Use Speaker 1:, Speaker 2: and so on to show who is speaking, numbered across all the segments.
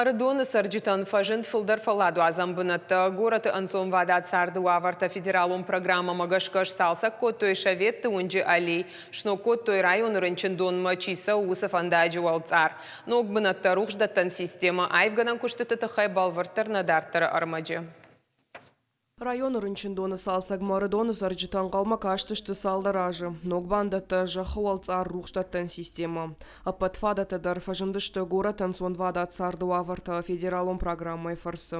Speaker 1: Ӕрыдоны цӕрджытӕн фӕзынд фылдӕр фӕлладуадзӕн бынӕттӕ. Горӕты ӕнцонвадат царды уавӕртӕ федералон программӕмӕ гӕсгӕ сцалцӕг кодтой Советты уынджы аллей, сног кодтой районы рынчындонмӕ чи цӕуы, уыцы фӕндаджы уӕлцъар. Ног бынӕттӕ, рухсдӕттӕн системӕ, аивгӕнӕн куыстыты тыххӕй бӕлвырддӕр нӕ дарддӕры ӕрмӕджы.
Speaker 2: Районы рынчындоны цалцӕгмӕ Ӕрыдоны цӕрджытӕ ӕнхъӕлмӕ кастысты цалдӕр азы. Ног бандӕттӕ, зӕххы уӕлцъар рухсдӕттӕн системӕ. Ӕппӕт фадӕттӕ дӕр фӕзындысты горӕты ӕнцонвадат царды уавӕртӕ федералон программӕйы фӕрцы.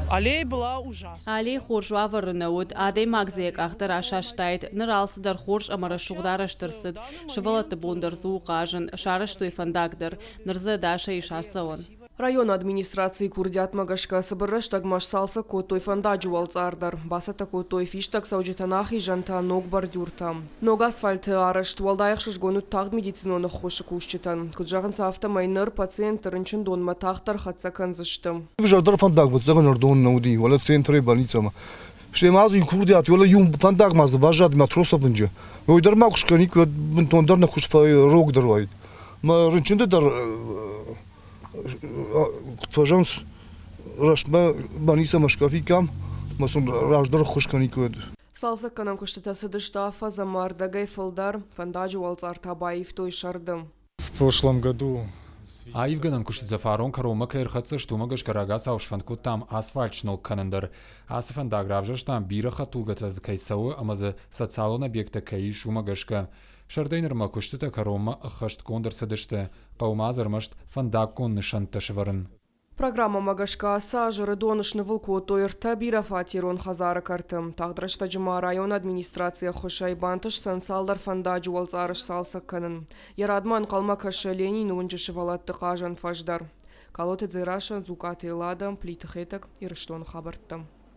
Speaker 3: Аллея была ужасна.
Speaker 4: Аллей хорз уавӕры нӕ уыд, адӕймаг дзы йӕ къах дӕр асастаид. Ныр алцыдӕр хорз ӕмӕ рӕсугъд арӕзт ӕрцыд. Сывӕллӕтты бон дӕр дзы у хъазын. Сарӕзтой фӕндаг дӕр. Ныр дзы ӕдасӕй ис ацӕуӕн.
Speaker 2: Районы администрацийы курдиатмӕ гӕсгӕ цыбыр рӕстӕгмӕ сцалцӕг кодтой фӕндаджы уӕлцъар дӕр, бацӕттӕ кодтой фистӕгцӕуджытӕн ахизӕнтӕ, ног бордюртӕ. Ног асфальты арӕзт уӕлдай ӕхсызгон уыд тагъд медицинон ӕххуысы кусджытӕн. Куыд зӕгъынц, афтӕмӕй ныр пациентты рынчындонмӕ тагъддӕр хӕццӕ кӕндзысты.
Speaker 5: Ӕвзӕрдӕр фӕндаг ӕвӕццӕгӕн ӕрдон нӕ уыди, уӕлӕ центрӕй больницӕмӕ. Стӕй ма дзы иу курдиат, уӕлӕ иу фӕндаг ма дзы баззад Матросовынджы. Уый дӕр ма куы скӕниккой, уӕд бынтондӕр нӕ куыст фӕрогдӕр уаид. Мӕ рынчынты дӕр куыд фӕзӕгъынц, рӕстмӕ больницӕмӕ скъӕфиккам, ӕмӕ сын раздӕр ӕххуыс кӕниккой.
Speaker 2: Цалцӕггӕнӕн куыстытӕ цыдысты афӕдз ӕмӕ ӕрдӕгӕй фылдӕр, фӕндаджы уӕлцъар та баивтой сӕрды.
Speaker 6: В прошлом году
Speaker 7: Аивгӕнӕн куыстытӕ фарон кӕронмӕ кӕй ӕрхӕццӕ сты, уымӕ гӕсгӕ рагацау сфӕнд кодтам асфальт сног кӕнын дӕр. Ацы фӕндаг равзӕрстам, бирӕ хӕдтулгӕтӕ дзы кӕй цӕуы ӕмӕ дзы социалон объекттӕ кӕй ис, уымӕ гӕсгӕ. Сӕрдӕй нырмӕ куыстытӕ кӕронмӕ ӕххӕстгонд ӕрцыдысты, хъӕуы ма дзы ӕрмӕст фӕндаггон нысӕнттӕ сӕвӕрын.
Speaker 2: Программӕмӕ гӕсгӕ ацы аз Ӕрыдоны снывыл кодтой ӕртӕ бирӕфатерон хӕдзары кӕрты. Тагъд рӕстӕджы ма районы администрацийы ӕххуысӕй бантысдзӕн цалдӕр фӕндаджы уӕлцъары сцалцӕг кӕнын. Йӕ радмӕ ӕнхъӕлмӕ кӕсы Ленины уынджы сывӕллӕтты хъазӕн фӕз дӕр. Калоты Дзерассӕ, Дзукъаты Эллада, Плиты Хетӕг, Ирыстоны хабӕрттӕ.